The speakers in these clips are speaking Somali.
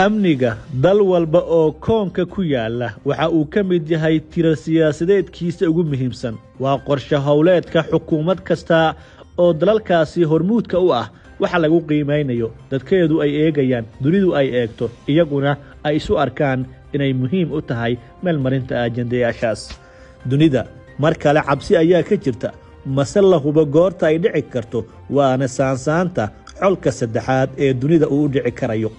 Amniga dal walba oo koonka ku yaala waxa uu ka mid yahay tirar siyaasadeedkiisa ugu muhiimsan. Waa qorshe howleedka xukuumad kasta oo dalalkaasi hormuudka u ah, waxa lagu qiimaynayo, dadkeedu ay eegayaan, dunidu ay eegto, iyaguna ay isu arkaan inay muhiim u tahay meelmarinta ajendayaashaas. Dunida mar kale cabsi ayaa ka jirta, mase la hubo goorta ay dhici karto, waana saansaanta colka saddexaad ee dunida uu u dhici karayo.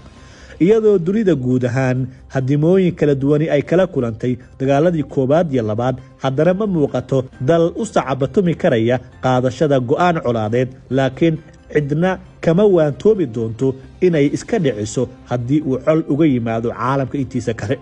Iyadoo dunida guud ahaan hadimooyin kala duwani ay kala kulantay dagaaladii koowaad iyo labaad, haddana ma muuqato dal u sacabatumi karaya qaadashada go'aan colaadeed, laakiin cidna kama waantoobi doonto inay iska dhiciso haddii uu col uga yimaado caalamka intiisa kale.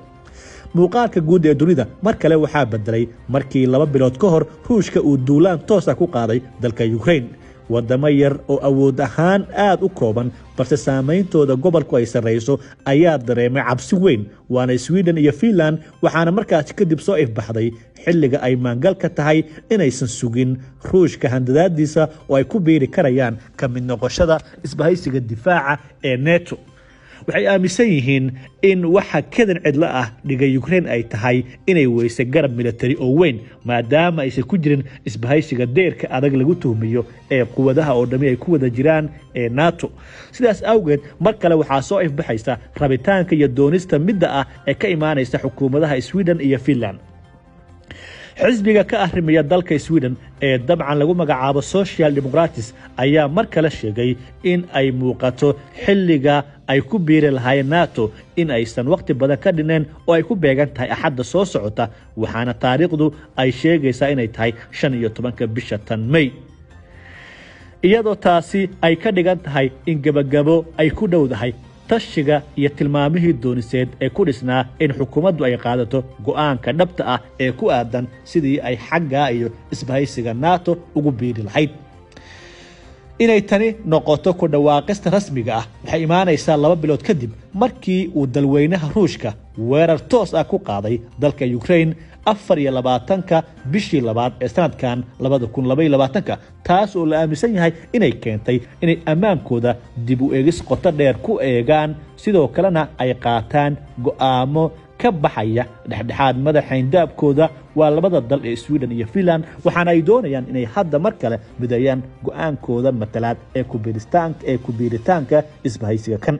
Muuqaalka guud ee dunida mar kale waxaa bedelay markii 2 bilood ka hor Ruushka uu duulaan toosa ku qaaday dalka Ukraine. Wadamo yar oo awood ahaan aad u kooban balse saameyntooda gobolku ay sarreyso ayaa dareemay cabsi weyn, waana Sweden iyo Finland. Waxaana markaasi kadib soo ifbaxday xilliga ay maangalka tahay inaysan sugin Ruushka handadaadiisa oo ay ku biiri karayaan ka mid noqoshada isbahaysiga difaaca ee NATO. Waxay aaminsan yihiin in waxa kadan cidlo ah dhigay Ukraine ay tahay inay weysay garab military oo weyn, maadaama aysan ku jirin isbahaysiga deerka adag lagu tuhmiyo ee quwadaha oo dhami ay ku wada jiraan ee NATO. Sidaas awgeed mar kale waxaa soo ifbaxaysa rabitaanka iyo doonista midda ah ee ka imaanaysa xukuumadaha Sweden iyo Finland. Xisbiga ka arrimaya dalka Sweden ee dabcan lagu magacaabo Social Democrats ayaa mar kale sheegay in ay muuqato xilliga ay ku biiri lahaayeen NATO in aysan waqti badan ka dhineen oo ay ku beegan tahay Axadda soo socota, waxaana taariikhdu ay sheegaysaa inay tahay 15-ka bisha tan May, iyadoo taasi ay ka dhigan tahay in gebagabo ay ku dhowdahay tashiga iyo tilmaamihii dooniseed ee ku dhisnaa in xukuumaddu ay qaadato go'aanka dhabta ah ee ku aadan sidii ay xaggaa iyo isbahaysiga NATO ugu biiri lahayd. Inay tani noqoto ku dhawaaqista rasmiga ah waxay imaanaysaa 2 bilood kadib markii uu dalweynaha Ruushka weerar toos ah ku qaaday dalka Ukraine 24-ka bishii labaad ee sanadkan 2022-ka, taas oo la aaminsan yahay inay keentay inay ammaankooda dib u eegis qoto dheer ku eegaan, sidoo kalena ay qaataan go'aamo ka baxaya dhexdhexaad madaxayndaabkooda. Waa labada dal ee Sweden iyo Finland, waxaana ay doonayaan inay hadda mar kale mideeyaan go'aankooda matalaad ee ku biiritaanka isbahaysiga kan.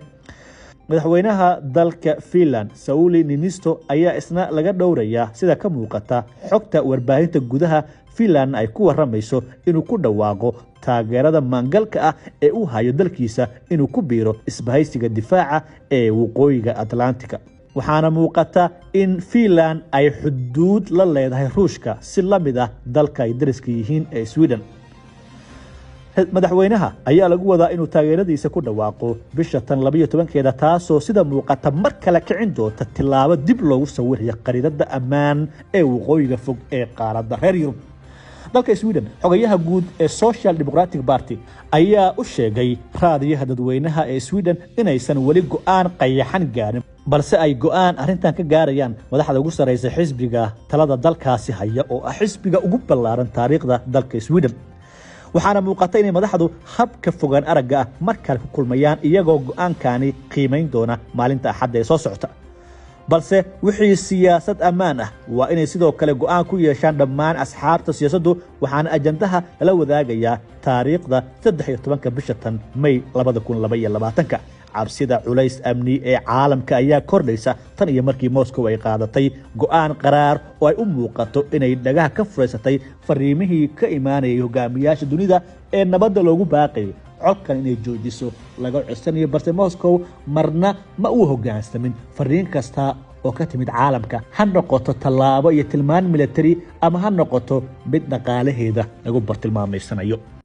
Madaxweynaha dalka Finland Sauli Niinisto ayaa isna laga dhowrayaa, sida ka muuqata xogta warbaahinta gudaha Finland ay ku waramayso, inuu ku dhawaaqo taageerada maangalka ah ee u hayo dalkiisa inuu ku biiro isbahaysiga difaaca ee waqooyiga Atlantika. Waxaana muuqata in Finland ay xuduud la leedahay Ruushka si la mid ah dalka ay dariska yihiin ee Sweden. Madaxweynaha ayaa lagu wadaa inuu taageeradiisa ku dhawaaqo bisha tan 12-keeda, taasoo sida muuqata mar kale kicin doonta tilaabo dib loogu sawirayo qariidada ammaan ee waqooyiga fog ee qaaradda reer Yurub. Dalka Sweden, xogayaha guud ee Social Democratic Party ayaa u sheegay raadiyaha dadweynaha ee Sweden inaysan weli go'aan qayaxan gaarin, balse ay go'aan arrintan ka gaarayaan madaxda ugu sarreysa xisbiga talada dalkaasi haya oo ah xisbiga ugu ballaaran taariikhda dalka Sweden. Waxaana muuqata inay madaxdu habka fogaan aragga ah mar kale ku kulmayaan, iyagoo go'aankani qiimayn doona maalinta Axadda ee soo socota. Balse wixii siyaasad ammaan ah waa inay sidoo kale go'aan ku yeeshaan dhammaan asxaabta siyaasaddu, waxaana ajandaha lala wadaagayaa taariikhda 13-ka bisha tan May 2022-ka. Cabsida culays amni ee caalamka ayaa kordhaysa tan iyo markii Moscow ay qaadatay go'aan qaraar oo ay u muuqato inay dhagaha ka furaysatay fariimihii ka imaanayay hogaamiyaasha dunida ee nabadda loogu baaqayay, colkan inay joojiso laga codsanayo. Balse Moscow marna ma uu hoggaansamin fariin kasta oo ka timid caalamka, ha noqoto tallaabo iyo tilmaan military ama ha noqoto mid dhaqaalaheeda lagu bartilmaamaysanayo.